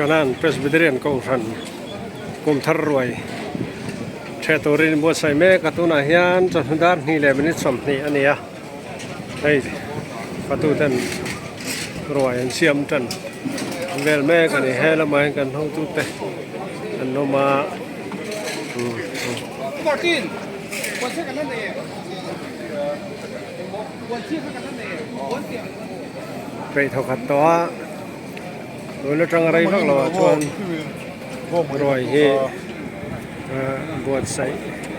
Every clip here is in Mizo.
Kanan Presbyterian Kohhran kum thar ruai ṭheh turin buatsaih mek a tunah hian chawhnu dar hnih leh minute 20 a ni a hei fatu ten ruai an siam ṭan vel mek a ni he lamah hian kan hotute an awm a. Peih thawkhat tawh a tun atanga rei vak lo ah chuan ruai hi buatsaih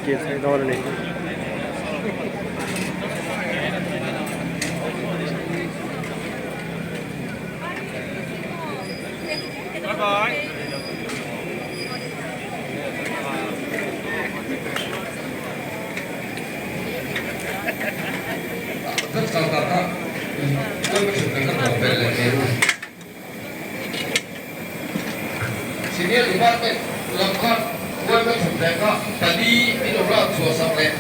kir theih dawn a ni. Senior Department lam khan huaina chhun leh kha pali min lo lak chhuah sak leh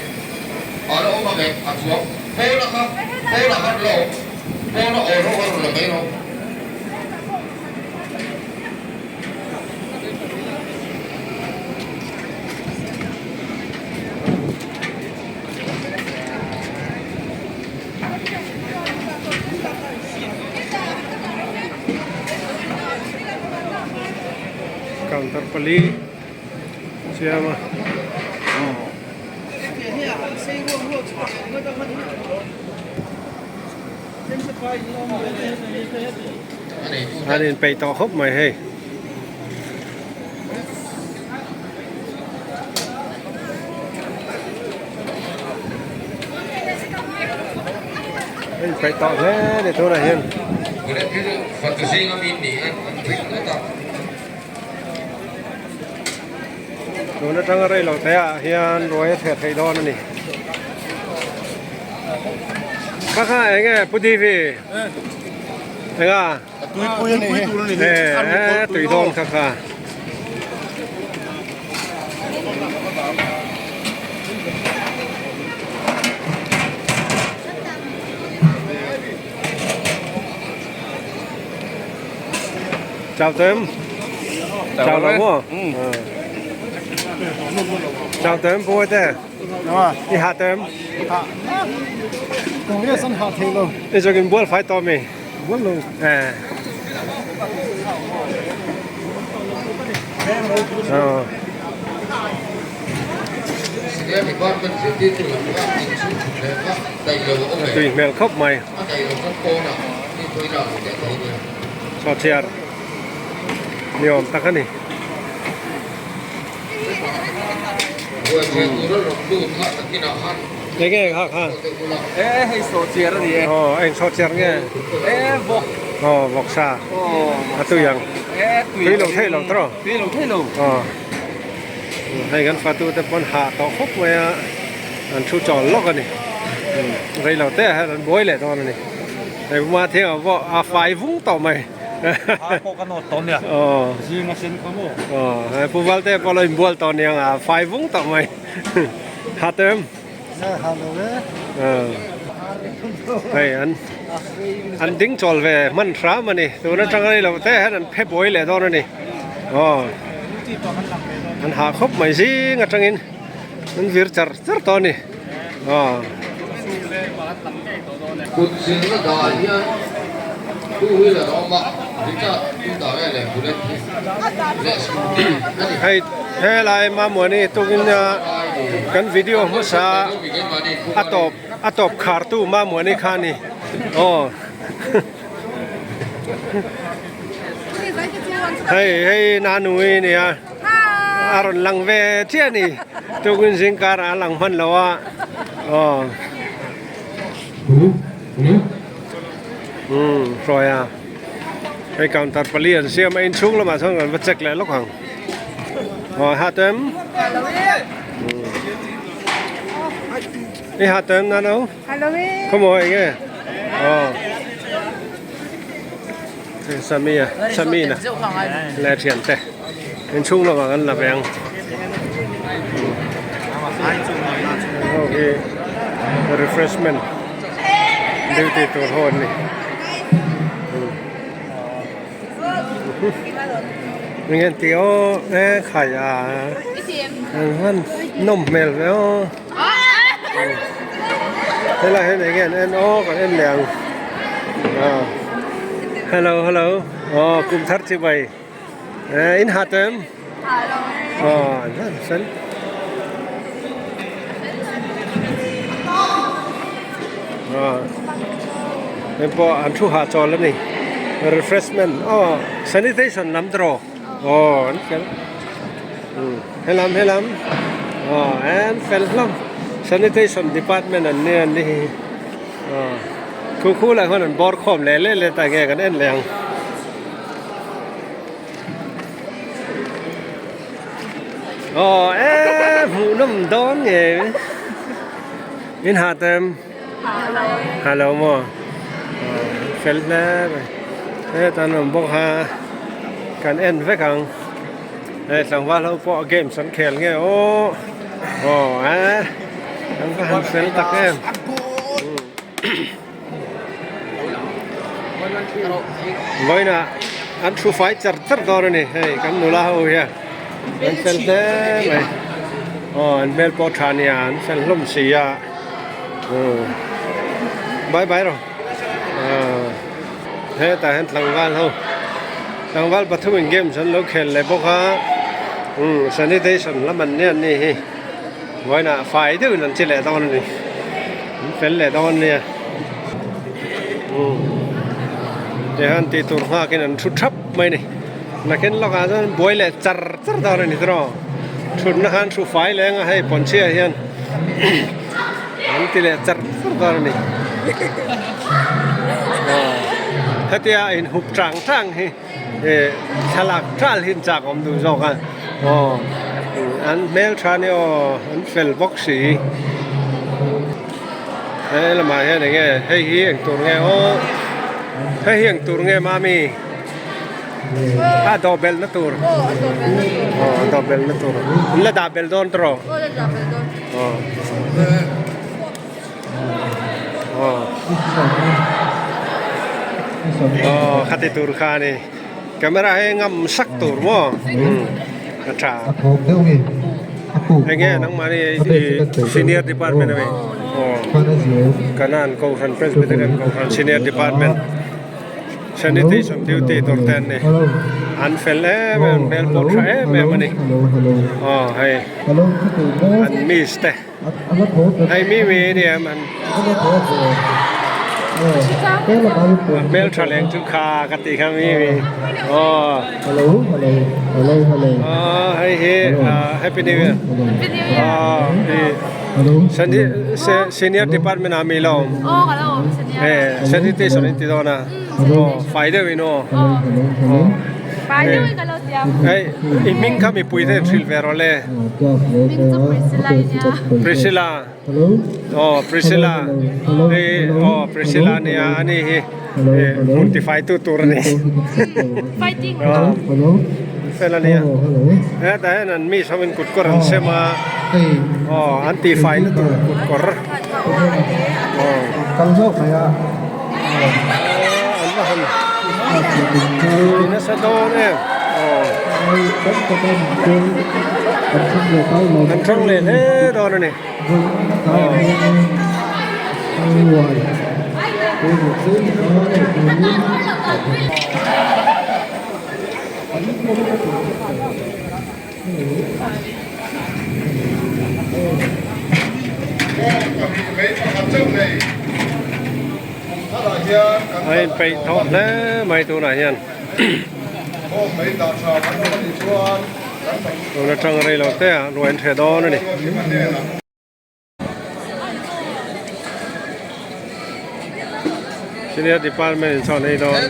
a la awm ang em a chuang pawn a kha pawn ah khan la awm pawn a awl ho a rawn la mai rawh. Counter pali siam a. An inpeih tawh khawp mai hei. An inpeih tawh hle a ni tunah hian. Tun atanga rei lo te ah hian ruai a theh theih dawn a ni. Kha kha eng nge Pu Divi? Eng a? Tuipui a ni hi. E tui dawn kha kha. Chào tém. Chào lắm à? Chào tém vui thế. I hạ tém. I cho kinh bual phai to mi. Eh. Ờ. Tui hmel khawp mai. Sawhchiar ni awm tak a ni. Enge kha kha? E hei sawhchiar a ni e. Aw eng sawhchiar nge? E vawk. Aw vawk sa. A tui ang. E tui. Tui lo thei lo tawh. Tui lo thei lo. Aw. Hei kan fatu te pawn hah tawh khawp mai a, an thu chawl lawk a ni. Rei lo te ah hian an buai leh dawn a ni. Hei puma thiang ah pawh a fai vung tawh mai. Ha pawh ka nawt tawh nia. Aw. Zing a sen kha maw. Aw, hei Pu Valte pawh lo inbual tawh nia ang a fai vung tawh mai. Ha tem. Ha lo e. Hei an an ding chawl ve hman hram a ni. Tun atang rei lo te hian an phe buai leh dawn a ni. Aw. An hah khawp mai zing atangin an vir char char tawh a ni. Aw. Kut zirna dah hian two wheeler a awm a, Richard two dah nge leh bullet hi leh scooty a ni. Hei helai Mamuani tukin kan video hmasa a tawp a tawp khartu Mamuani kha a ni. Aw. Hei hei Nanui nia a rawn lang ve chiah a ni tukin zingkar ah a lang hman lo a aw umm hruai a hei counter pali an siam a inchhung lamah chuan kan va check leh lawk ang aw ha tem i ha tem nano khawmaw eng nge aw Samia Samina leh thian te inchhung lamah kan la ve ang ho hi refreshment duty tur ho an ni. Eng nge tih aw e khai a an han nawm hmel ve aw helai hian eng nge an en aw kan en leh ang ah hello hello aw kum thar chi bai e in ha tem aw an han fel aw hei pawh an thu hahchawl a ni refreshment aw sanitation lam tawh aw an fel helam helam aw an fel hlawm sanitation department an nia an ni hi aw khu khu lah khuan an bawr khawm leh leh leh ta nge kan en leh ang. Aw e hmuh nawm dawn nge in ha tem ha lo maw fel hle mai heta an awm bawk a kan en vek ang hei tlangval ho pawh games an khel nge aw aw e an va han fel tak em. Vawiinah an thu fai char char dawn a ni hei kan nula ho hian an fel hle mai aw an hmel pawh tha nia an fel hlawm si a bye bye rawh ah hetah hian tlangval ho tlangval pathum in games an lo khel leh bawk a umm sanitation lam an nia an ni hi vawiinah fai deuhin an che leh dawn a ni. An fel leh dawn ania umm tihian tih tur nghak in an thu thap mai a ni nakin lawkah chuan buai leh char char dawn a ni tawh thutna khan thu fai leh anga hei pawnchhiah hian an ti leh char char dawn a ni aw hetia in hup tang tang hi eh thlalak tal hi an chak awm duh zawk a aw an hmeltha ania aw an fel bawk si he lamah hian eng nge hei hi eng tur nge aw hei hi eng tur nge mami a dawh belh na tur aw a dawh belh na tur in la dah belh dawn tawh aw. Aw khati tur kha a ni camera hi ngam sak tur maw a tha enge nangmahni senior department a mi aw kanan kohhran presbyterian kohhran senior department sanitation duty tur te an ni an fel em em hmel pawh tha em em a ni aw hei an miss te. Hei mi mi nia man hmel tha leng chu kha ka tih kha mi mi aw aw hei hi happy new year aw senior department ah mi lo sanitation in ti dawn a aw fai deuh in aw hei i hming kha mipui te hrilh ve rawh le. Priscilla aw Priscilla hei aw Priscilla ania ani hi hmun tifai tu tur ani fel ania hetah hian an miss ho in kut kawr an sem a aw an tihfai na tur kut kawr aw an va han ti nasa dawn em aw. An thang leh hle dawn a ni. A inpeih thawh hle mai tunah hian. Tun atang rei lo te ah ruah in hreh dawn a ni. Senior department in chhawn ei dawn.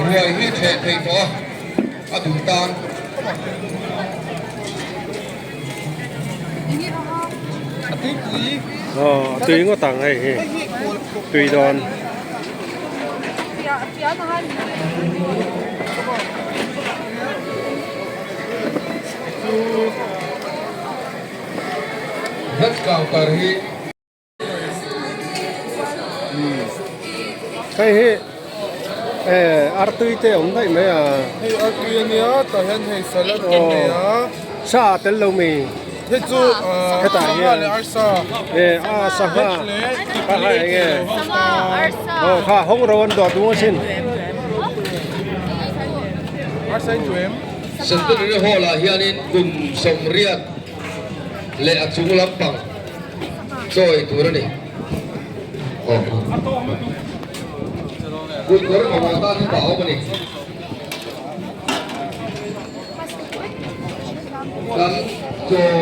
Ruai hi theh thei tawh a. A duh tan. Aw a tui ngawt ang hei hi tui dawn. Veg counter hi. Hei hi artui te awm daih mai a. Hei artui a nia tah hian hei salad kan nei a. Sa tel lo mi. Hei chu sangha leh arsa. A sangha kha kha eng nge. Aw kha hawng ro an dawt duh asin. Arsa in chu em. Centenary Hall ah hianin kum 80 leh a chung lampang chawi tur a ni. Kut kawr mamawh tan hi tah awm a ni. Kan chaw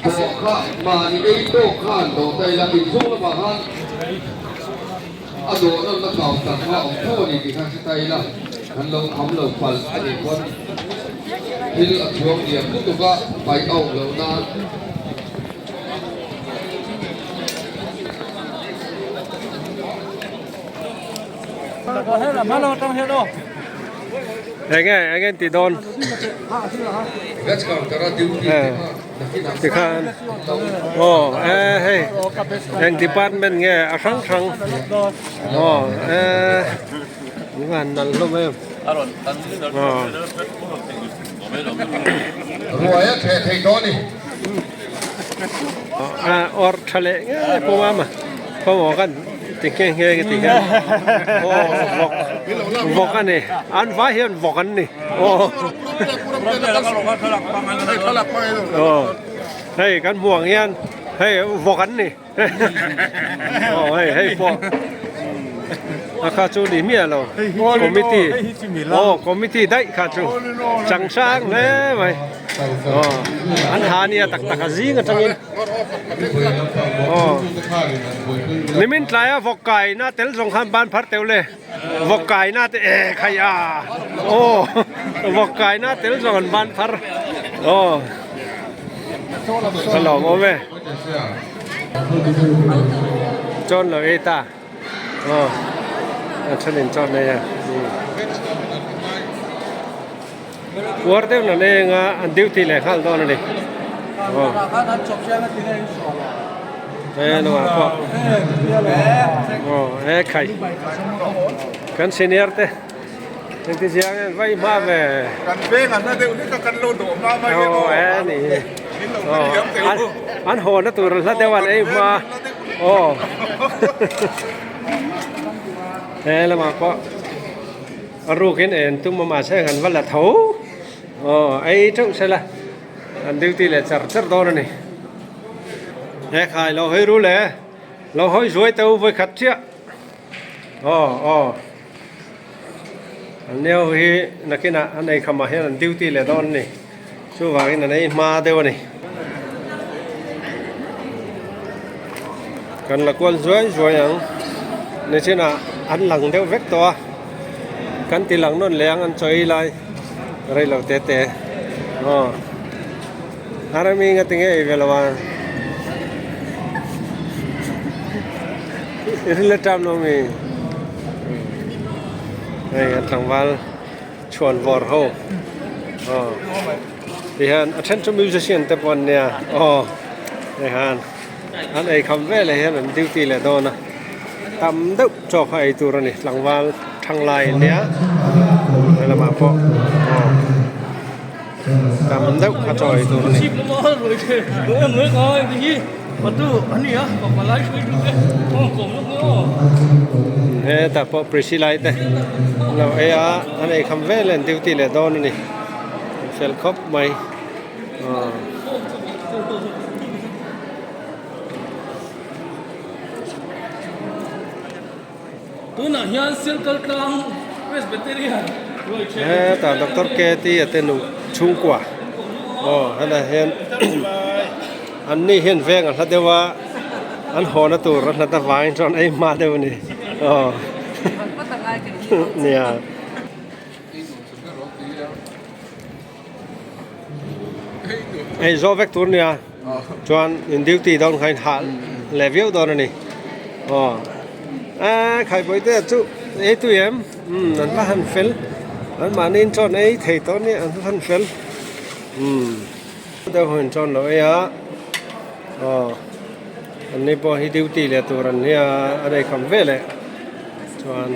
dawh kha mahni ei tawk khan dawh ta ila inchhung lamah khan a dawh nawmna kau tak kha awm tho a ni tih kha hre ta ila kan lo kham lo palh a nih pawn thil a chhuang diam lutuk a paih a awm loh nan. Enge enge ti dawn tikhan aw e hei eng department nge a hrang hrang aw e an van nalh hlawm em aw. Ruai a theh thei dawn a ni. A awr tha leh ngei pawh a ma pawimawh kan ti nghe nghe ka ti hian aw vawk vawk a ni an vai hian vawk an ni aw aw hei kan hmuh ang hian hei vawk an ni aw hei hei pawh a kha chu ni miah lo committee aw committee daih kha chu chang sang hle mai aw an ha nia tak tak a zing atangin aw nimin tlaia vawk kaina tel zawng khan ban phar teuh le vawk kaina te e khai a aw vawk kaina tel zawng an ban phar aw ka lawm awm e. Chawn lo ei ta aw a thenin chawn ei a uar deuh na nei anga an duty leh nghal dawn a ni aw he lamah pawh aw he khai kan senior te. Engti ziang hian vai hma ve. Kan veng an na deuh hlek a kan lo dawh hma mai hian aw. Aw e ni. Min lo hre thiam teh u. An haw na tur hla deuh an ei hma. Aw. He lamah pawh a rukin en tum a mahse an va la tho. Aw ei teuh sela an duty leh char char dawn a ni. He khai lo hawi ru le lo hawi zuai teh u vawikhat chiah. Aw aw. An neu hi nakinah an ei khamah hian an duty leh dawn a ni. Chuvangin an ei hma deuh a ni. Kan la kual zuai zuai ang. Nichinah an lang deuh vek tawh a. Kan ti lang nawn leh ang an chaw ei lai rei lo te te. Aw. Arami nga tinge ei ve lo a. I rilna ṭam lo mi? Hei an tlangval chhuan vawr ho aw tihian a then chu musician te pawh an nia aw hei han an ei kham veleh hian an duty leh dawn a tam deuh chaw kha ei tur a ni tlangval thang lai an nia helamah pawh aw. Tam deuh kha chaw ei tur a ni. Hetah pawh Priscilla te an lo ei a, an ei kham vel an duty leh dawn a ni. An fel khawp mai. Aw. Tunah hian Silkal tlang Presbyterian ruai He tah Doctor Kathy a te nu chhungkua aw helai hian an ni hian veng a hla deuh a an hawna tur a hlat avangin chuan ei hma deuh a ni aw nia. Hei zawh vek tur nia chuan in duty dawn kha in hah leh viau dawn a ni aw a khaibawi te chu ei tui em umm an va han fel an mahni in chawn ei thei tawh nia an va han fel umm deuh ho in chawn lo ei a aw. An ni pawh hi duty leh tur an nia a nei kham ve leh chuan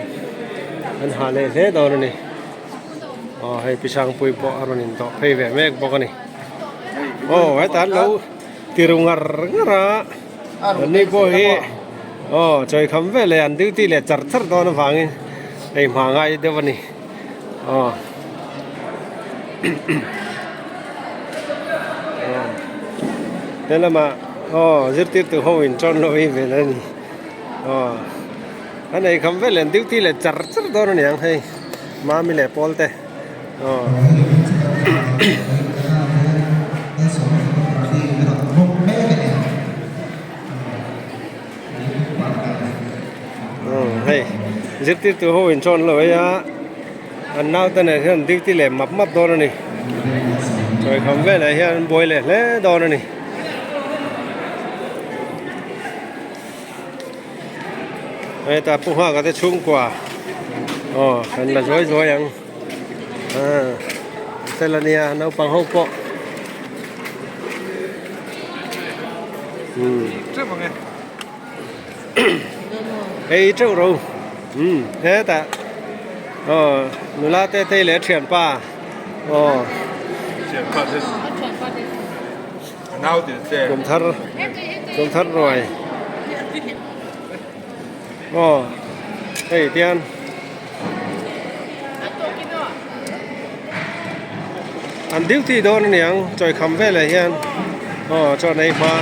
an hah leh hle dawn a ni. Aw hei pi Sangpuii pawh a rawn intawh phei ve mek bawk a ni. Aw hetah an lo ti ru ngar ngar a an ni pawh hi aw chawi kham ve leh an duty leh char char dawn avangin hei hma ngai deuh a ni aw. He lamah aw zirtirtu ho in tawn lo hi vel a ni aw a nei kham vel an duty leh char char dawn a ni ang hei mami leh pawl te aw. Hei zirtirtu ho in tawn lo hei a. An naute nen hian duty leh map map dawn a ni. Chawikham velah hian an buai leh hle dawn a ni. Heta Pu Nghaka te chhungkua aw an la zuai zuai ang ah fel a nia naupang ho pawh umm Ei teuh ro umm hetah aw nula te tei leh a thianpa aw kum thar kum thar ruai aw hei tian an duty dawn aniang chawikham velah hian aw chuan ei hma.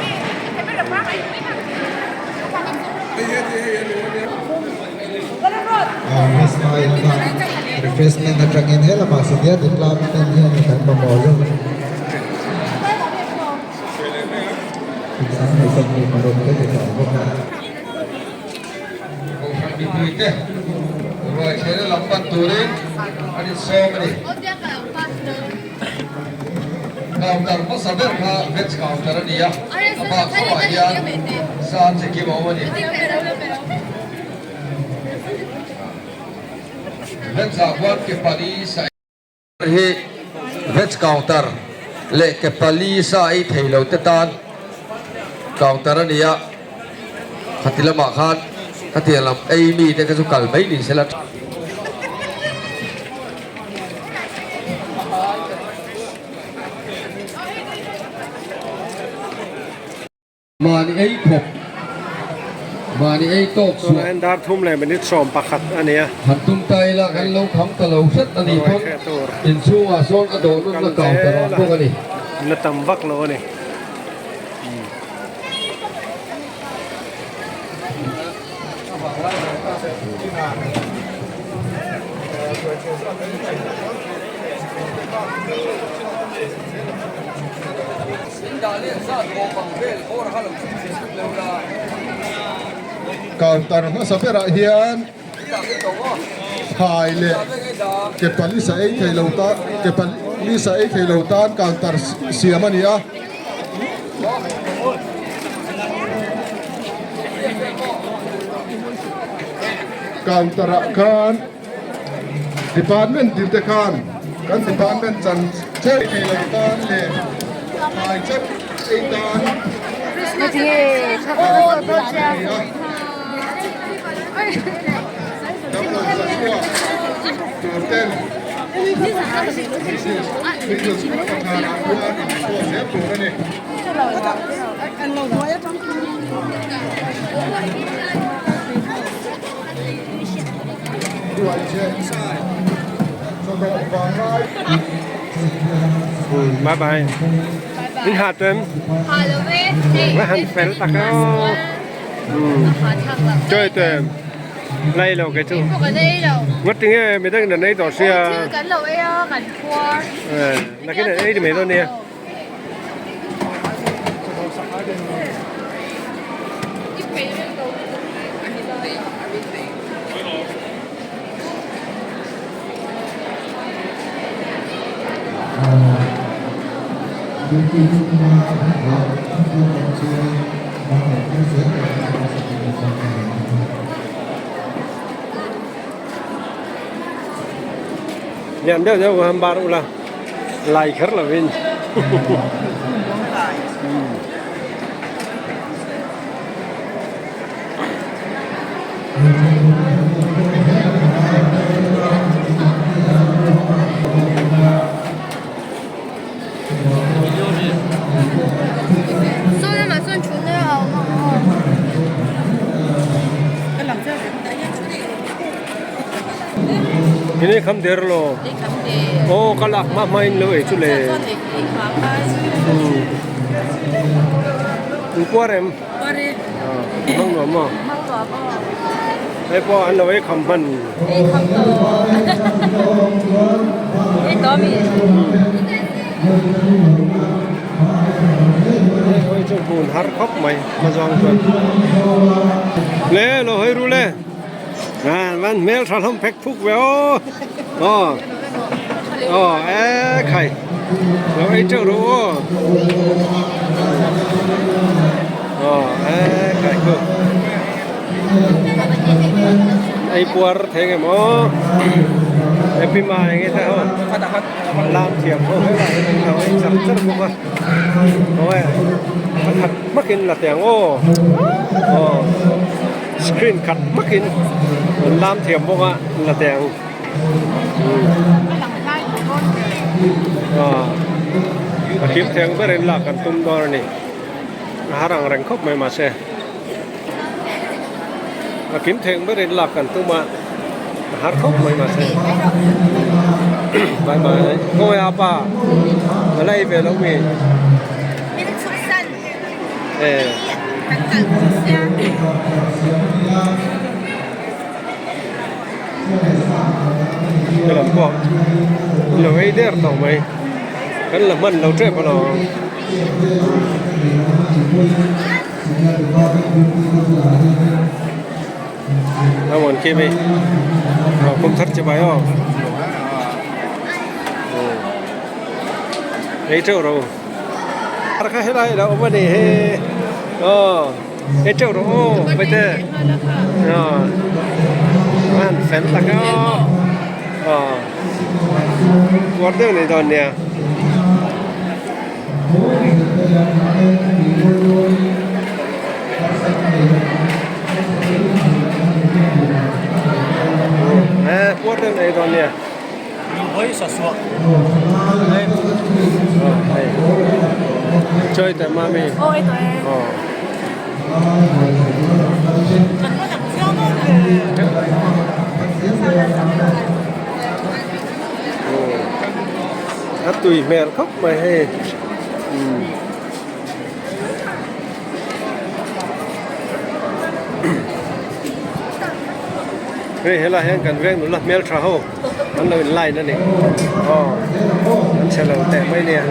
Refreshment atangin helamah senior department hian kan mamawh zawk. Kohhran mipuite ruaithlehna lam pan turin an insawm a ni. Counter hmasa ber kha veg counter a ni a, a bak chauhah hian sa chikim a awm a ni. Veg ah khuan ke pali sa hi veg counter leh ke pali sa ei thei lo te tan counter a ni a, khati lamah khan khatiang lam ei mi te kha chu kal mai ni sela. Mahni ei khawp, mahni ei tawk chhuah. Tunah hian dar thum leh minute 11 a ni a. Han tum ta ila kan lo kham ta lo hret a nih pawn inchhungah sawn a dawh nunna kau ta rawh bawk a ni. La tam vak lo a ni. Counter hmasa berah hian thlai leh ke pali sa ei thei lo tan ke pali sa ei thei lo tan counter siam a ni a. Counter ah khan Department tin te khan kan department chan chauh thei lo tan leh thlai chauh ei tan a ni a. Damlo za chhuak tur ten Mrs. Pakhanah khuan inpawh zel tur a ni. Bye bye. In ha tuem. Ha lo ve. Va han fel tak a. Chơi tuem. Lei lo cái chu. Ngất tinge mi dang nan ei tawh sia. Thil kan lo ei a kan phuar. Nakin an ei ti mai dawn nia. Lian deuh deuh han bar ula lai kher lovin. Ini kham der lo. Aw ka lak hma hma in lo ei chu le. In kuar em? Hmang nuam maw? Hei pawh an lo ei kham hman. Ei kham tawh. Ei tawh mi. Hei hawi chu hmun har khawp mai hma zawng chuan. Le lo hawi ru le. Van hmel tha hlawm phek phuk ve aw. Aw. Aw e khai. Lo ei teuh ru aw. Aw e khai khu. Ei puar thei nge maw. Happy ma enge te ho. Lam thiam ho helai hian an lo ei char char bawk a. Aw e. A khat hmakin la teh ang aw. Aw. Screen khat hmakin an lam thiam bawk a la teh ang a kim theng berin lak kan tum dawn a ni a har ang reng khawp mai mahse a kim theng berin lak kan tum a a har khawp mai mahse bye bye khawnge apa a la ei ve lo mi. Ka lam pawh lo ei der tawh mai kan la hman lo tep alawm. A muan khi mi kum thar chi bai aw ei teuh ro. Ar kha helai lo awm a ni hi aw ei teuh rawh aw paite aw a han fel tak a aw uar deuh nei dawn nia. Uar deuh nei dawn nia. Chơi teh mami. A tui hmel khawp mai hei. Hei helai hian kan veng nula hmel tha ho an lo in line a ni aw an chhe lo teh mai nia.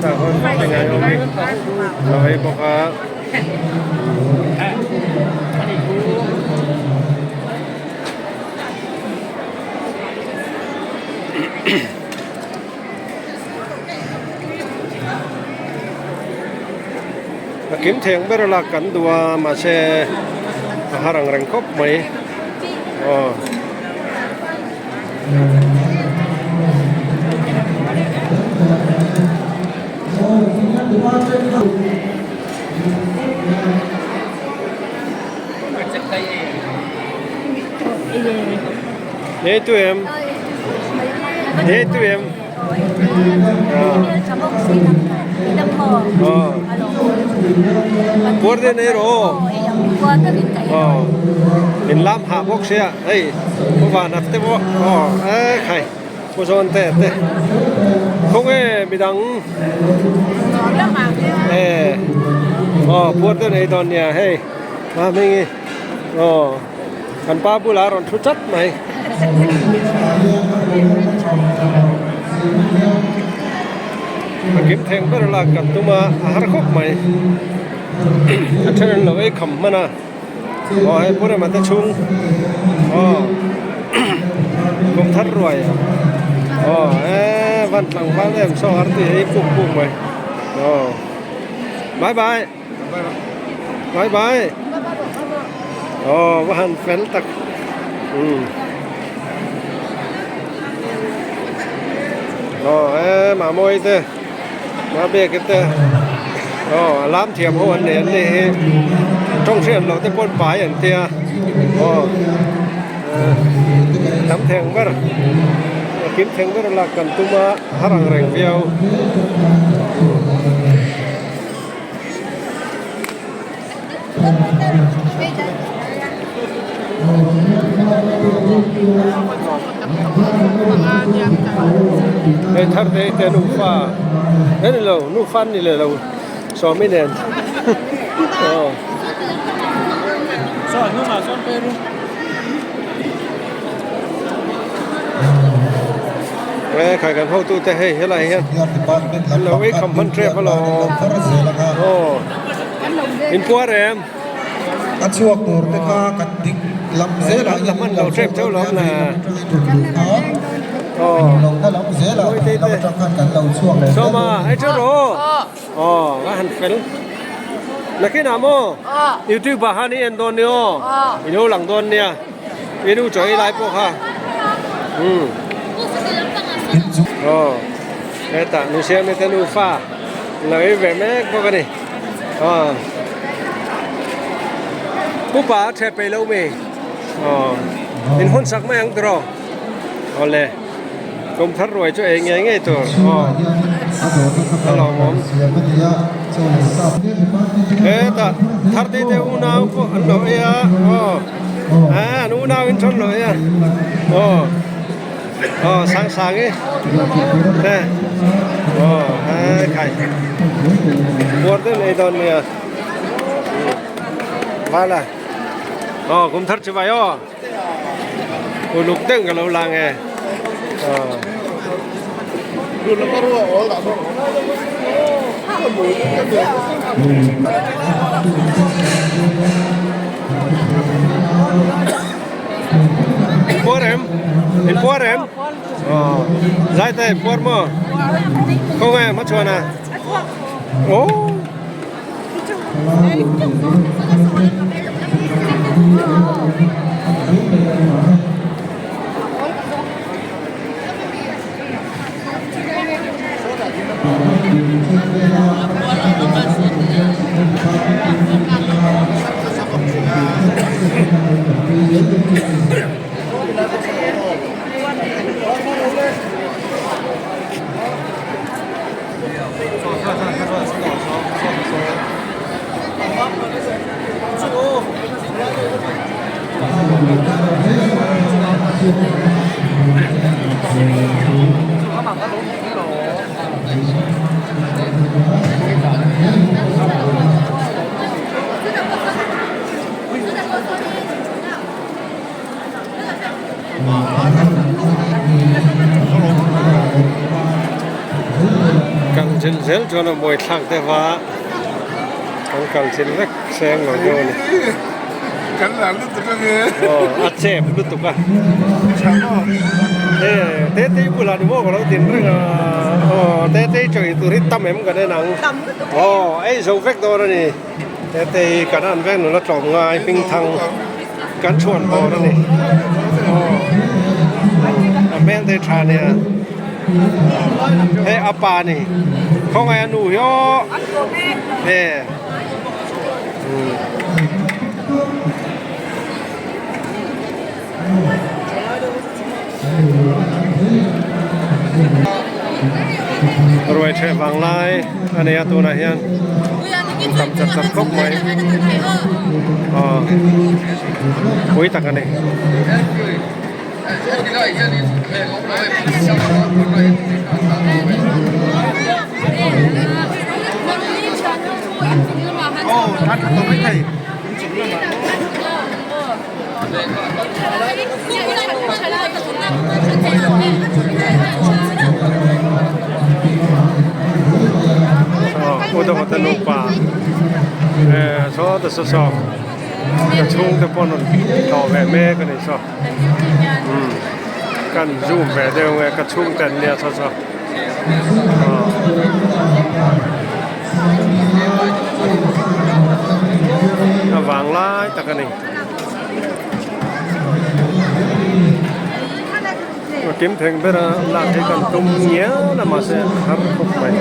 Tah khawn eng ang awm hi lo ei bawk a. A kim theng ber a lak kan duh a mahse a har ang reng khawp mai aw. Nei tu em? Nei tu em? Puar te nei rawh aw. In lam hah bawk sia hei pu van at te pawh aw e khai pu zawn te te khawnge midang e aw puar te nei dawn nia hei a hming hi aw. Kan pa bulah a rawn thu chat mai. A kim theng ber lak kan tum a, a har khawp mai. A then an lo ei kham hman a, aw hei Pu Rema te chhung aw kum thar ruai aw e van tlangval em saw har tih hi puk puk mai aw bye bye. Bye bye. Aw va han fel tak. Umm. Aw e Mamawi te Mabeki te. Aw a lam thiam ho an nei an ni hi tawng hriat loh te pawn pai an tia aw tam theng ber kim theng ber lak kan tum a har ang reng viau. Hei thar te te nufa he ni lo nufa an ni leh lo sawmi nen aw. He khai kan hotu te hei helai hian an lo ei kham hman tep alawm aw. In puar em? A chhuak tur te kha kan dik lam zel ah hian an lo tep chauh lo na. Aw. Lo na lam zel ah lam atang khan kan lo chhuak leh zel. Sawma, hei chu rawh. Aw, nga han fel. Nakinah maw? YouTube ah khan i en dawn nia aw. I lo lang dawn nia. I nu chaw ei lai pawh kha. Umm. Aw. Hetah nu siam te nufa lo ei ve mek bawk a ni. Aw. Pupa a theh peih lo mi. Aw. In hun sak mai ang tiraw. Awle. Kum thar ruai chu ei ngei ngei tur. Aw. A lawmawm. Hetah thar te te unau pawh an lo ei a. Aw. A an unau in thawn lo ei a. Aw. Aw sang sang i he aw he khai puar deuh nei dawn nia vala aw kum thar chu vai aw uluk deuh ka lo lang e aw. In puar em? In puar em? Aw zai ta in puar maw? Khaw nge hma chhuan a? Aw. Kal zil zel chuan a buai thlak deuh a kan kal zil vek seng lo deuh a ni. Kan la lutuk a nge. Aw a chep lutuk a. E tete bulah ni maw ka lo tin reng a aw tete chawi tur hi tam em kan en ang. Aw ei zo vek dawn a ni. Tete hi kan an vek nula tlawm ngai hming thang kan chhuan bawr a ni. Aw a hmel te tha nia. Hei a pa ni khawngaih a nu hi aw e. Ruai theh vang lai a nei a tunah hian an tam chat chat khawp mai aw pui tak a ni. Udawta nupa saw ta saw saw ka chhungte pawh an rawn tlawh ve mek a ni saw kan zoom ve deuh nge ka chhungte an nia saw saw A vang lai tak a ni. A kim theng ber a lak hi kan tum ngial a mahse a har khawp mai.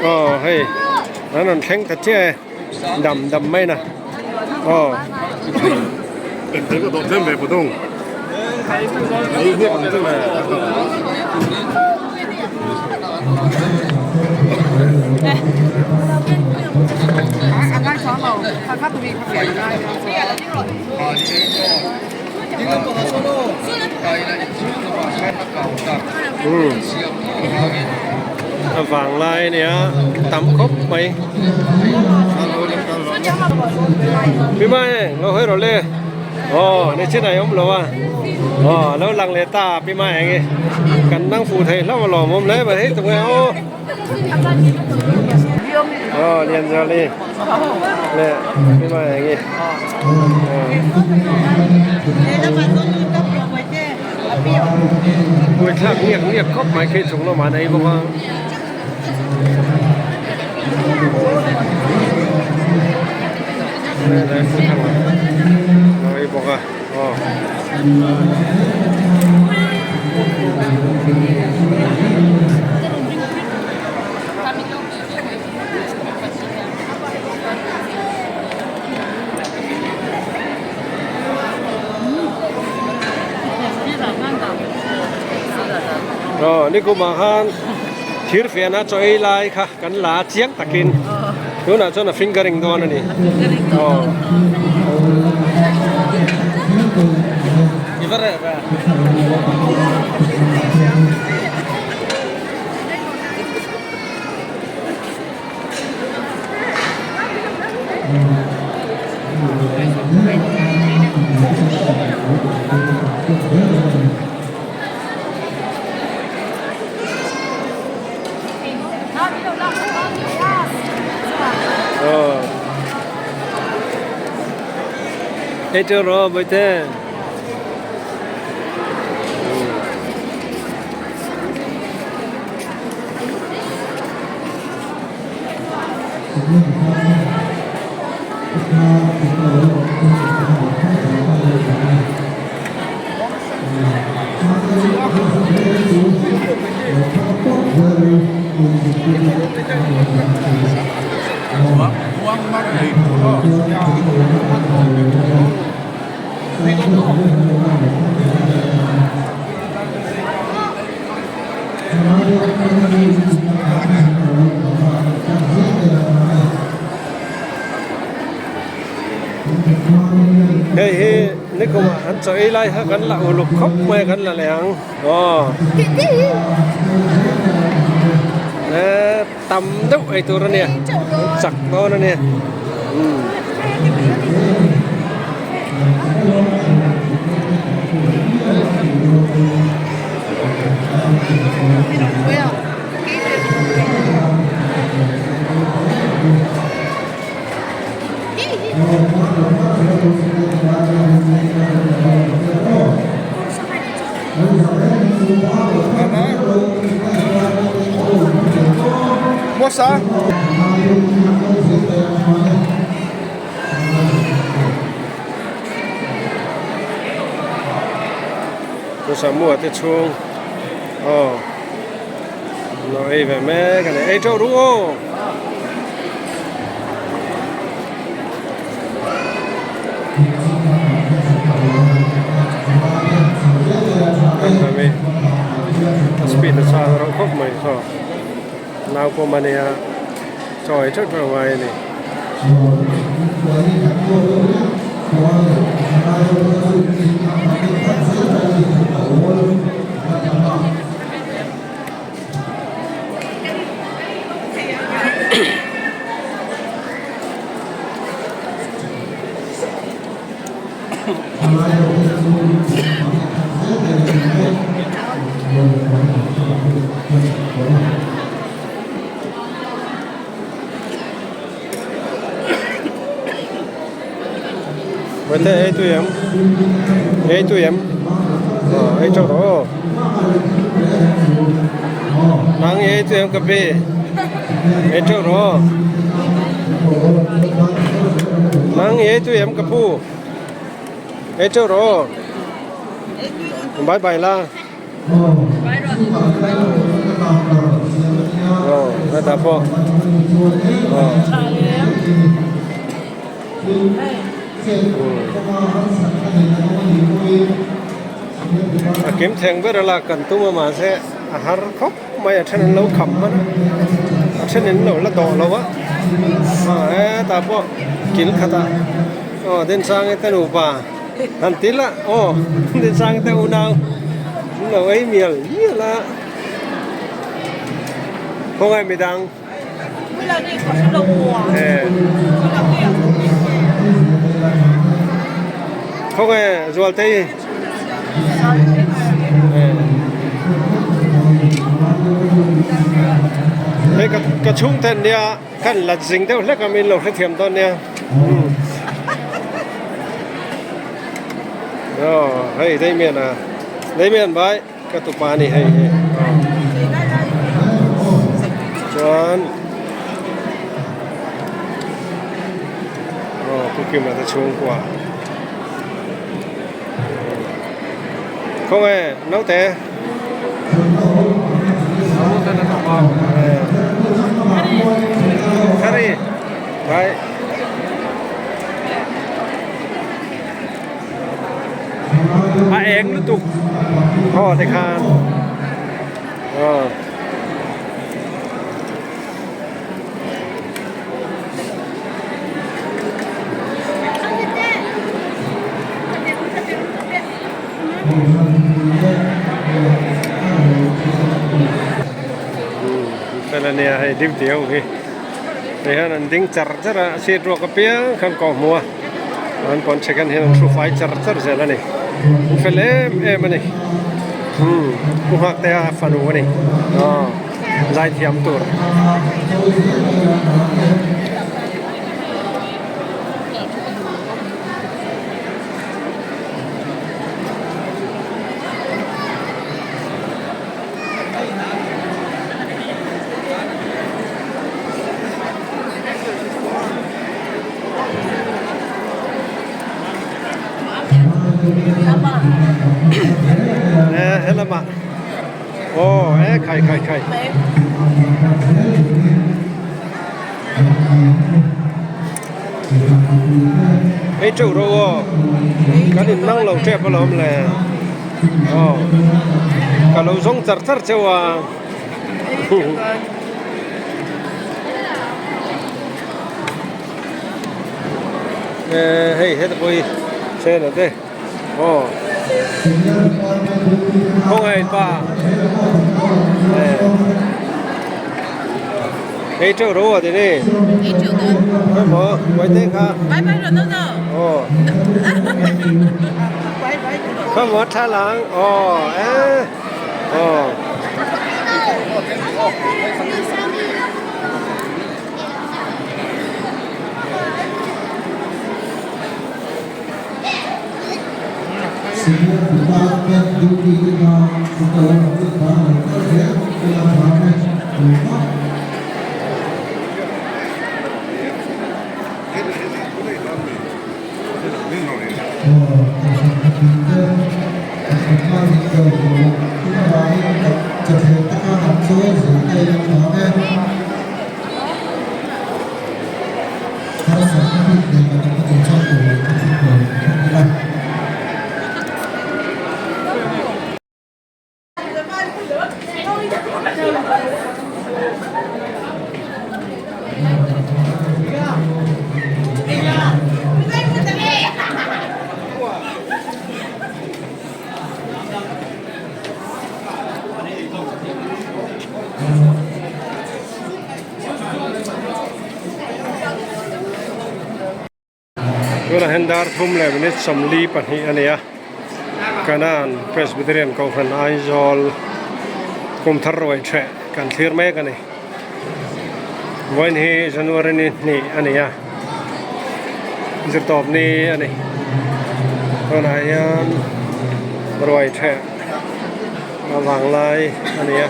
Aw hei an rawn thleng ta chiah e dam dam mai na aw. A vang lai a nia tam khawp mai Pi Mai lo hawi rawh le aw ni chin a awm lo a aw a lo lang leh ta Pi Mai ang e kan nang fuh thei hlauh alawm awm hle mai hei tunge aw aw Lianzuali leh Pi Mai ang e. Buaithlak ngiak ngiak khawp mai khi chung lamah an ei bawk a. Lo ei bawk a aw. Aw nikumah khan thir fiahna chaw ei lai kha kan la a chiang takin tunah chuan a fingering dawn a ni aw. Hei chu rawh bawihte. Hei hi nikum ah an chaw ei lai kha kan la uluk khawp mai a kan la leh ang aw tam deuh ei tur a nia chak dawn a nia umm. Mosa. Samuel te chhung aw lo ei ve mek a ni ei teuh ru aw. A speed a chang reuh khawp mai saw nau pawm a nia chaw ei teuh teuh ngai a ni. Vete ei tui em ei tui em ei teuh rawh aw nang ei tui em ka pi ei teuh rawh aw nang ei tui em ka pu ei teuh rawh aw bye bye la. Aw hetah pawh aw. A kim thleng ber a lak kan tum a mahse a har khawp mai a then an lo kham hman a a then in lo la dawh lo a aw hetah pawh kil khatah aw Dinsanga te nupa han ti la aw Dinsanga te unau an lo ei mial mial a khawngaih midang. Khawnge Zualtei hei ka chhungte an nia kan la zing deuh hlek a min lo hrethiam dawn nia aw hei Damian a Damian bhai. Ka tupa a ni hei hi chuan aw Pu Kima te chhungkua khawnge naute Thari bhai. A eng lutuk aw tikhan aw. Fel ania hei duty ho hi hei hian an ding char char a seat ruak apiang khan kawh hmu a. An pawn second hian an hru fai char char zel a ni an fel em em a ni umm pu nghak te a fanu a ni aw zai thiam tur. Eh helama oh eh khai khai khai hei teuh rawh aw kan in nang lo tep alawm le aw ka lo zawng char char cheu a. Hei heta pawh hi chhena te aw khawngaih pa hei teuh ro a ti ni emaw uaite kha aw khaw thalang aw eh aw. Tunah hian dar thum leh minute 42 a ni a Kanan Presbyterian Kohhran Aizawl kum thar ruai theh kan thlir mek a ni vawiin hi January ni hnih a ni a zirtawp ni a ni tunah hian ruai theh a vang lai a ni a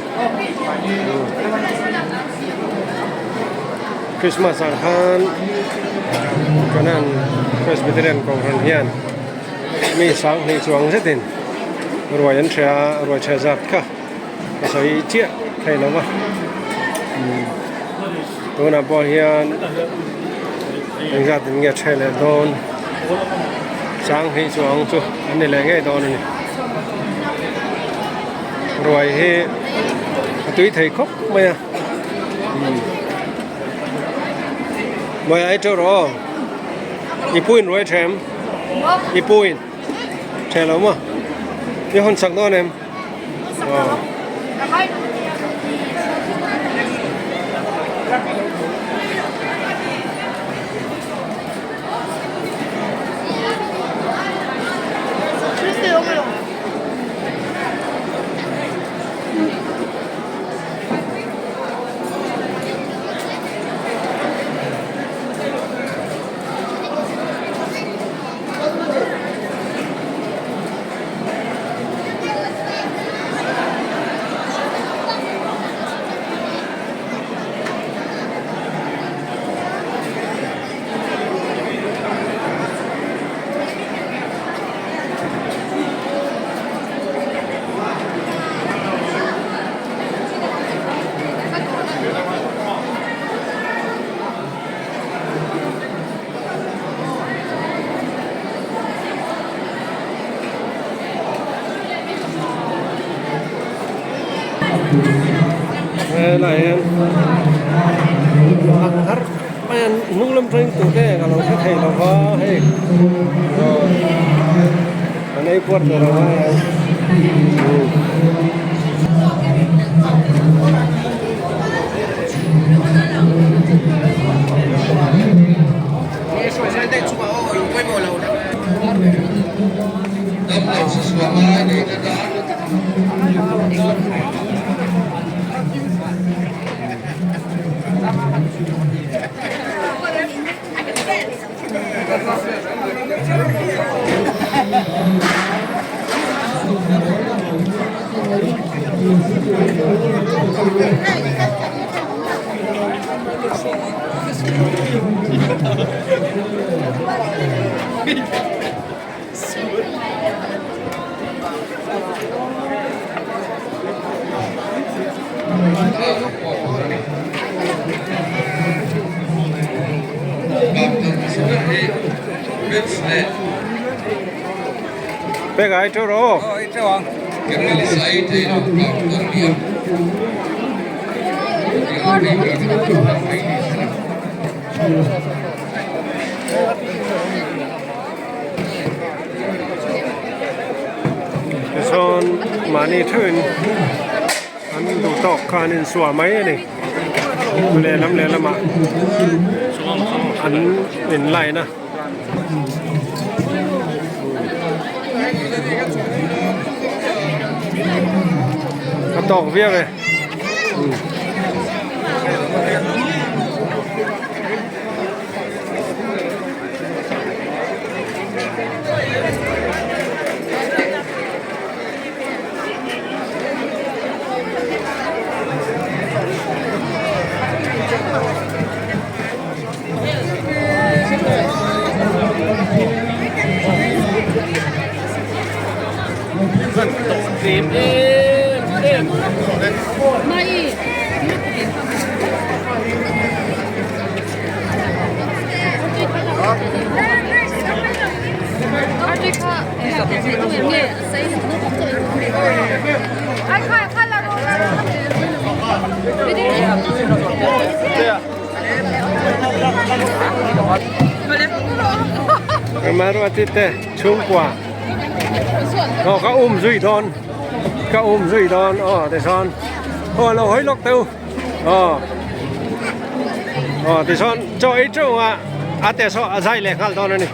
Christmas ah khan Kanan Presbyterian Kohhran hian mi sanghnih chuang zetin ruai an hria a ruai chhe zat kha ka sawi chiah thei lo va. Tunah pawh hian engzat in nge ṭheh leh dawn chang hnih chuang chu an ni leh ngei dawn a ni. Ruai hi a tui thei khawp mai a Mawia ei teuh rawh aw i pu in ruai ṭhem i pu in ṭheh lo maw i hawn chak dawn em? Helai hian a har mai a hnung lam atangin tute ka lo hre thei lo va hei an ei puat leh lo a hei. Pek ai teuh rawh aw. Tichuan mahni theuhin an duh tawk kha an insuah mai a ni lehlam lehlamah an in line a. A tawk viau e. Maruati te chhungkua aw ka um zui dawn ka um zui dawn aw tichuan aw lo hawi lawk teu aw aw tichuan chaw ei teuh a a te saw a zai leh nghal dawn a ni.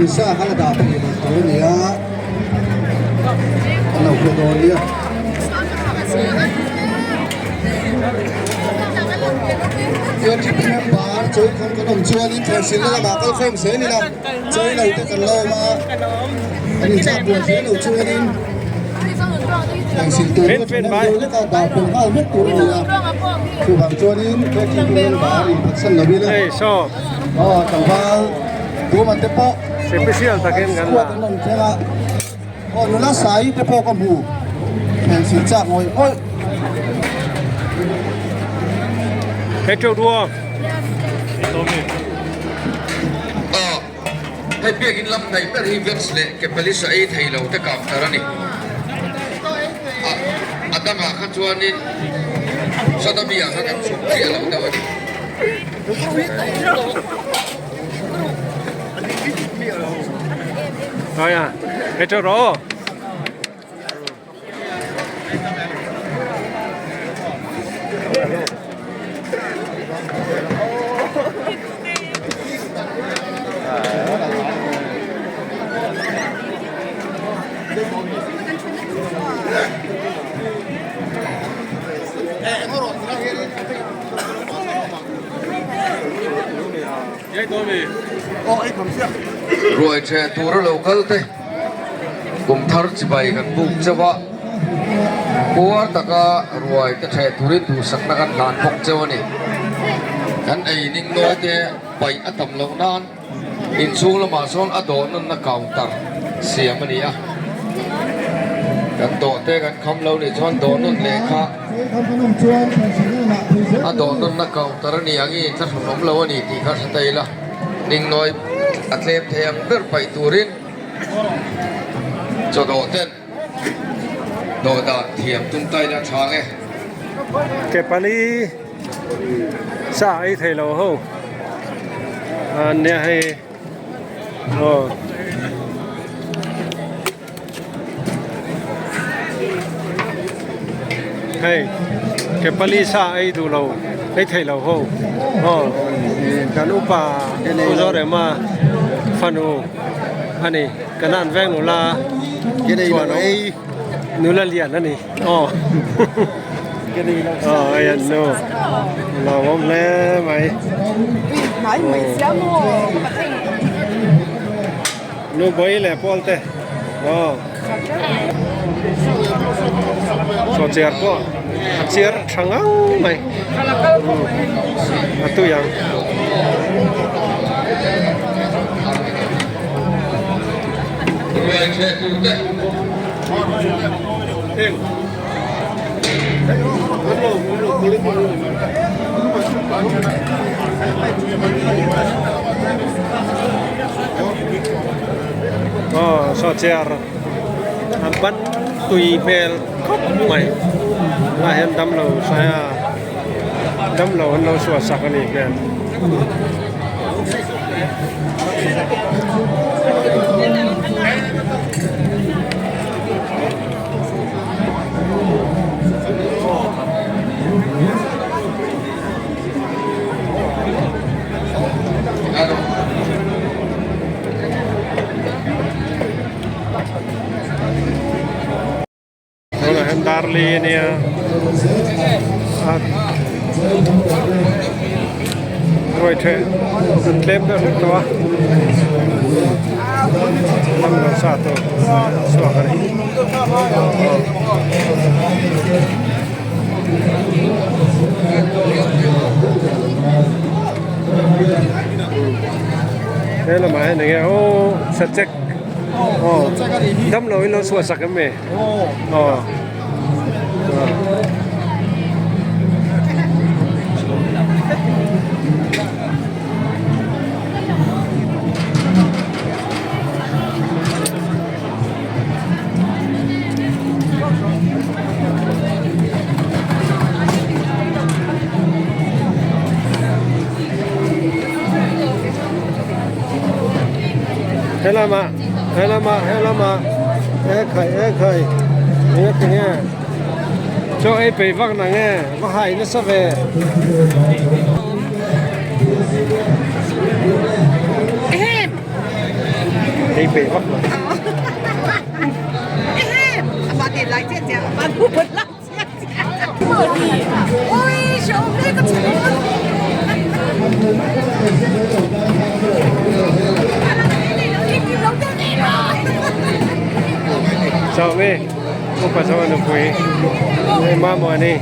sil sa kha la dah theih loh tur a ni a, an lo hre dawn nia. KTP member chawi khawm kan awm chuanin thlansilna lamah kal khawm zel ila chawi lo te kan la awm a, kan inchak buai hle lo chuanin thlansil tur chu thahnem deuh hlek a dah fel nghal vek tur a ni a, chuvang chuanin KTP member inphatsan lo ila. Aw tlangval Duhman te pawh Special takin kan la. Squad an rawn thleng a, aw nula Sai te pawh ka hmu thleng chak ngawih ngawih. Hei teuh duh aw. Aw, hei biakin lam hnaih ber hi Vets leh Kepalisa ei thei lo te counter a ni. A, a dangah kha chuanin Sadamia kha kan chhawp chiah lo deuh a ni. Rồi à, hết chưa rồi. Ruai ṭheh tura lo kal te kum thar chibai kan buk chauh a, puar taka ruai te ṭheh turin duhsakna kan hlan bawk chauh a ni. Kan ei ning nawi te paih a tam loh nan inchhung lamah sawn a dawh nawnna counter siam a ni a, kan dawh te kan kham lo nih chuan dawh nawn leh kha a dawh nawnna counter a ni ang i thlahrun awm lo a ni tih kha hre ta ila ningnawi a tlem thei ang ber paih turin chaw dawh ten dawh dan thiam tum ta ila tha nge. Ke pali sa ei thei lo ho a nia hei aw. Hei ke pali sa ei duh lo ei thei lo ho aw kan upa u Zorema fanu a ni kanan veng nula chuan nula lian a ni aw aw hei an nu lo awm hle mai Nu Bawi leh Paul te aw chaw chiar pawh a chiar tha ngang mai a tui ang. Aw saw chair a ban tui hmel khawp mai tunah hian damlo saia damlo an lo suah sak a nih hmel. Tunah hian darli a nia a ruai theh an tlem deuh hlek tawh a lam lo sa tawh chhuak a ni. He lamah hian enge aw sachek aw damlo in lo chhuah sak em ni aw. Helamah helamah helamah e khai e khai enge tinge chaw ei peih vak na nge va hai nasa ve. Ei peih vak lo. Sawmi upa saw nupui hei Mamuani.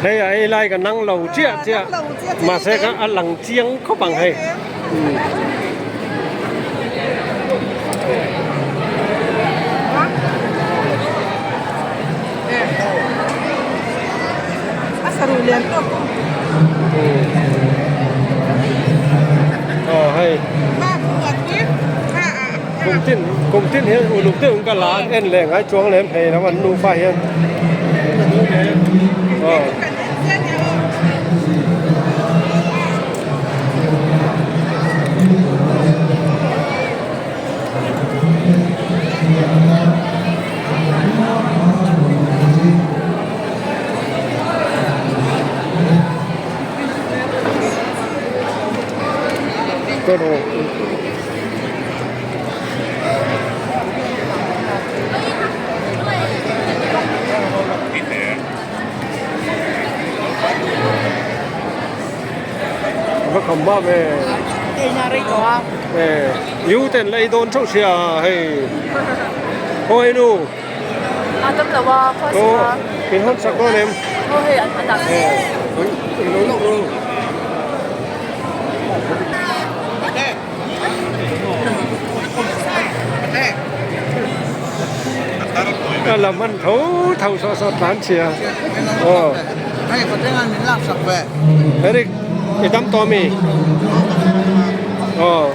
Hei a ei lai ka nang lo chiah chiah mahse kha a lang chiang khawp ang hei. Aw hei kum tin kum tin hian uluk deuh in ka la an en leh ngai chuang lem thei lo an nufa hian aw. Va kham va ve yu ten la ei dawn theuh sia hei khawi nu aw in hawn sak dawn em a la hman tho tho saw saw tlan chhia aw Eric i dam tawh ami aw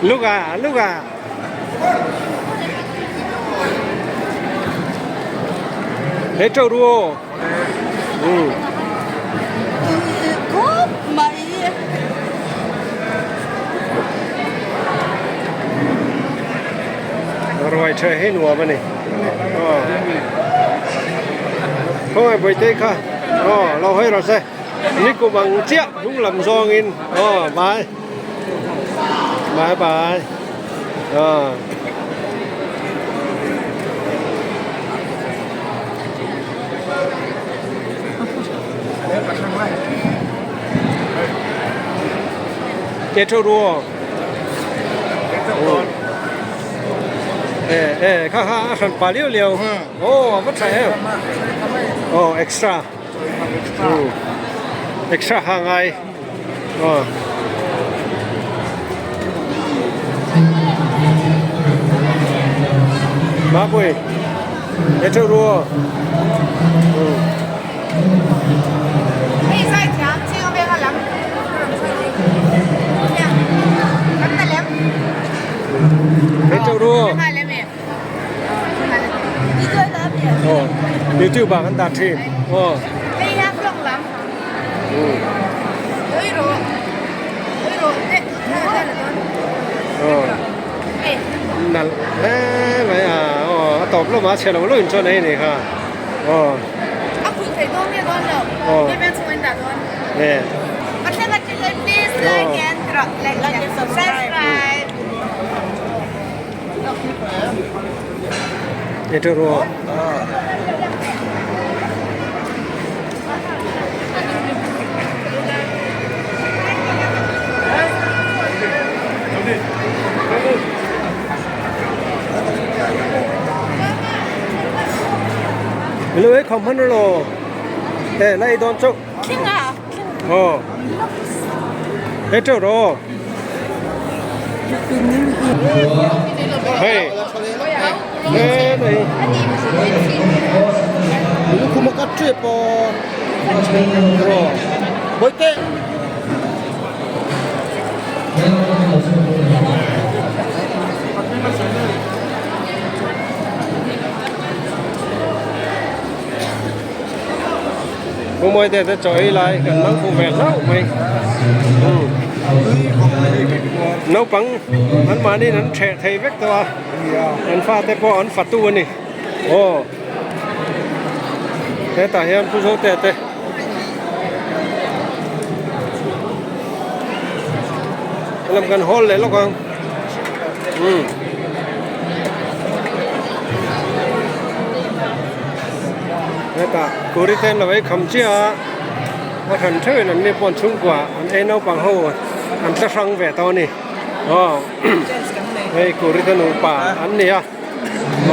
Look à, look à. Thế trâu đua. Ừ. Ruai tha hi nuam a ni. Aw. Khawngaih Bawihte kha aw lo hawi rawh se. Ni kum ang chiah hnung lam zawngin aw bye. Bye bye. Aaa. Ke tho ru aw. E e kha kha a hran pa liau liau. Aw a va tha em. Aw extra. Extra ha ngai. Aw. Mapui. E tho ru aw. E tho ru aw. Aw. YouTube ah kan dah thin. Aw. Aw. Nalh hle mai a. Aw a tawp lamah a chhe lo lo in chuan ei a nih kha. Aw. Aw. E. Aw. E teuh ru aw. Hello ei khom hman lo e la ei dawn chauh aw e teuh rawh hei e nei Pu Mawite te chaw ei lai kan lang fuh ve hlauh mai. Naupang an mahniin an ṭheh thei vek tawh a, an fate pawh an fatu a ni. Aw hetah hian Pu Zote te lam kan hawl leh lawk ang. Umm. Hetah kuri te an lo ei kham chiah a, a hran theuhin an ni pawh an chhungkua an ei naupang ho an tla hrang ve tawh a ni. Aw hei kuri te nupa an ni a.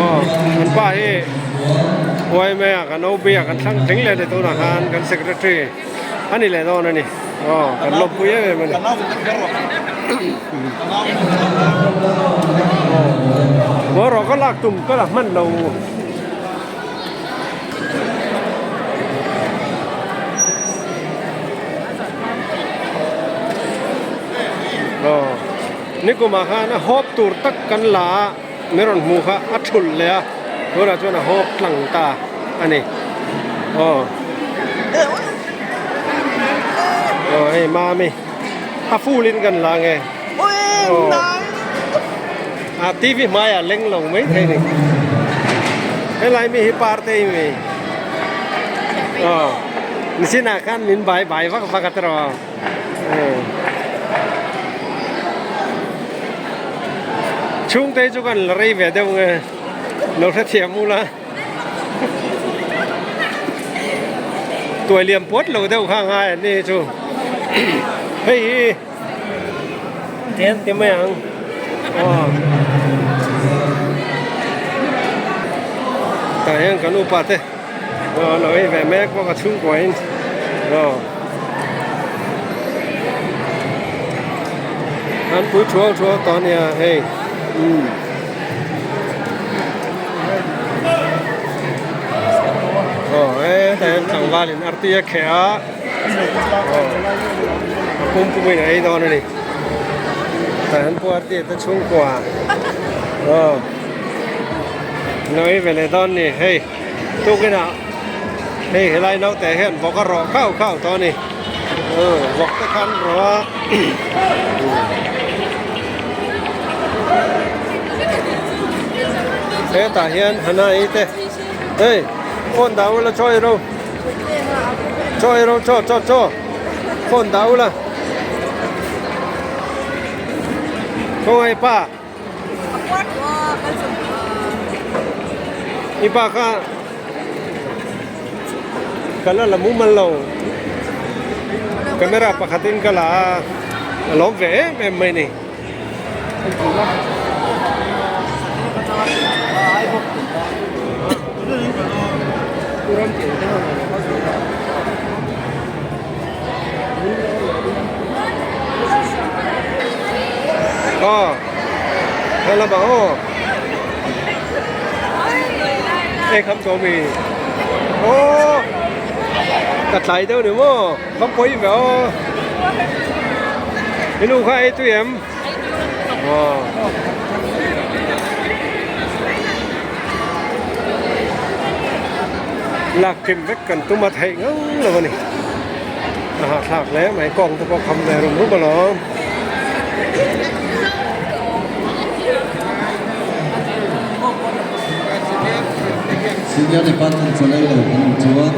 Aw an pa hi yma ah kan OB ah kan thlang tling leh a ni tunah khan kan secretary a ni leh dawn a ni aw kan lawmpui em em a ni aw rawh ka lak tum ka la hman lo. Aw nikumah khan a hawp tur tak kan la a. Mi rawn hmuh kha a thulh leh a, tunah chuan a hawk tlang ta a ni. Aw. Aw hei mami a full in kan la nge. Aw. A TV hmaiah leng lo mai thei ni. Helai mi hi parte i mi. Aw. Nisinah khan min bai bai vak vak a tiraw. Chhungte chu kan la rei ve deuh nge lo hrethiam ula tuai liam puat lo deuh kha ngai an ni chu hei hi tlem ti mai ang aw tah hian kan upa te. Aw lo ei ve mek bawk a chhungkua in aw an pui thuau thuau tawh a nia hei umm aw hetah hian tlangval in arti a kheh a aw a pum pum in a ei dawn a ni tah hian pu arti te chhungkua aw lo ei ve leh dawn a ni hei. Tukinah hei helai naute hian vawk a rawh khauh khauh tawh a ni vawk te khan rawh a hetah hian hanai te hei phone dah ula chaw ei ro chaw ei ro chaw chaw chaw phone dah ula khawngaih pa. I pa kha ka la la mumal lo camera pakhatin ka la a a lawm ve em em mai ni. Aw hello bang aw ei kham tawh mi aw ka tlai deuh ni maw va pawi ve aw i nu kha ei tui em aw. Lak kim vek kan tum a theih ngang lo a ni. A hahthlak hle mai kawng te pawh kham ve rum rum alawm. Senior Department chawlei lo kan awm chuan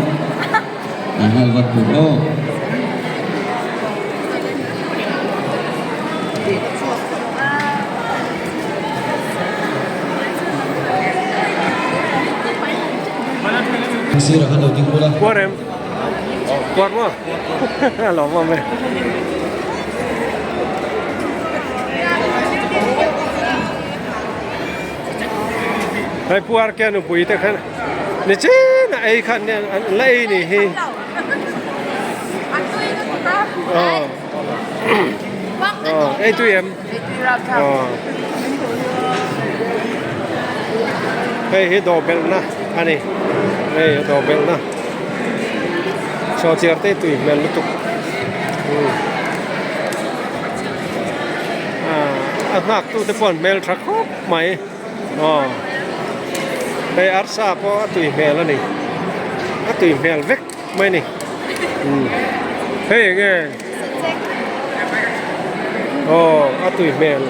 an nghal vat tur aw. Sir a khan lo ding bawk a. Puar em? Puar maw? A lawm awm e. Hei puar ke nupui te khan ni chin a ei khan an la ei ni hi. Ei tui em? Hei hi dawh belhna a ni hei dawh belhna chaw chiar te tui hmel lutuk a nghak tu te pawh an hmel tha khawp mai aw hei arsa pawh a tui hmel a ni a tui hmel vek mai a ni hei eng nge. Aw a tui hmel.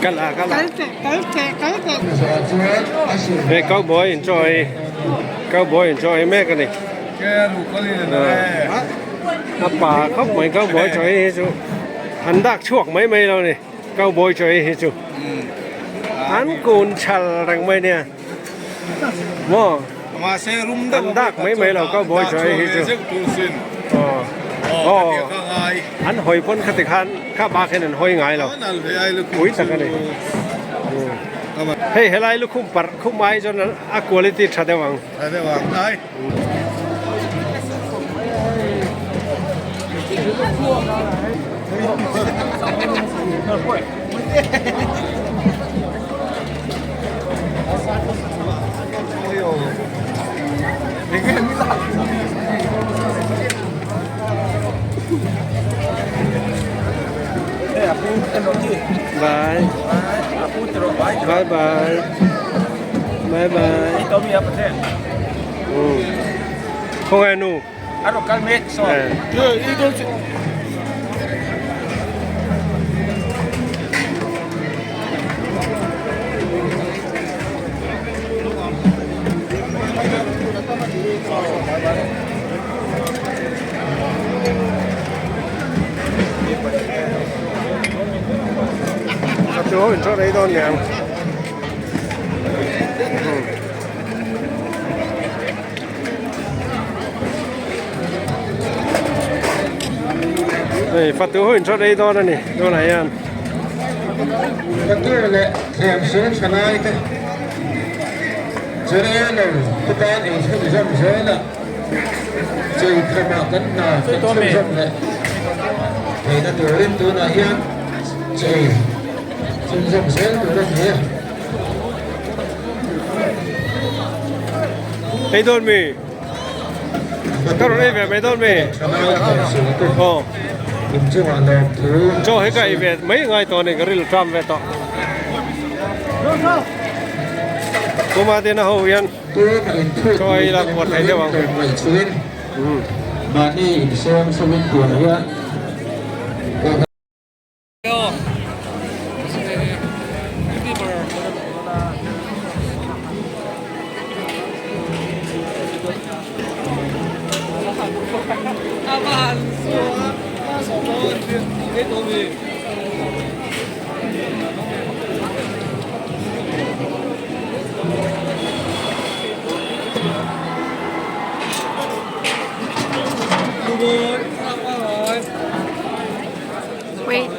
Kal a kal a. Hei cowboy in chaw ei cowboy in chaw ei mek a ni. A pa khawp mai cowboy chaw ei hi chu an dak chhuak mai mai lo a ni. Cowboy chaw ei hi chu an kun chhal reng mai nia maw an dak mai mai lo cowboy chaw ei hi chu aw an hawi pawn khati khan kha bak hian an hawi ngai lo pui tak a ni hei helai lukhum parh khum ai chuan a quality tha deuh ang. Bye. Bye bye. Bye bye. Khawngaih nu. A rawn kal mek saw. Chu in chaw rei dawn niang. Hei fatu ho in chaw rei dawn a ni tunah hian. Fatu leh thiamsel thalai te chere lo te tan ei chhunzawm zel a chei thamah kan hna kan chhunzawm leh theihna turin tunah hian chei chhunzawm zel tur a ni a. Ei dawn mi? Ka rawn ei ve mai dawn mi? Aw. Inchungah lawmthu Chaw hi ka ei ve mai ngai tawh a ni ka ril ṭam ve tawh. Kuma te na ho hian Tlema inphut chaw ei la kuat thei deuh ang. Ngaih chhuin mahni insawm sawmin tunah hian Wait.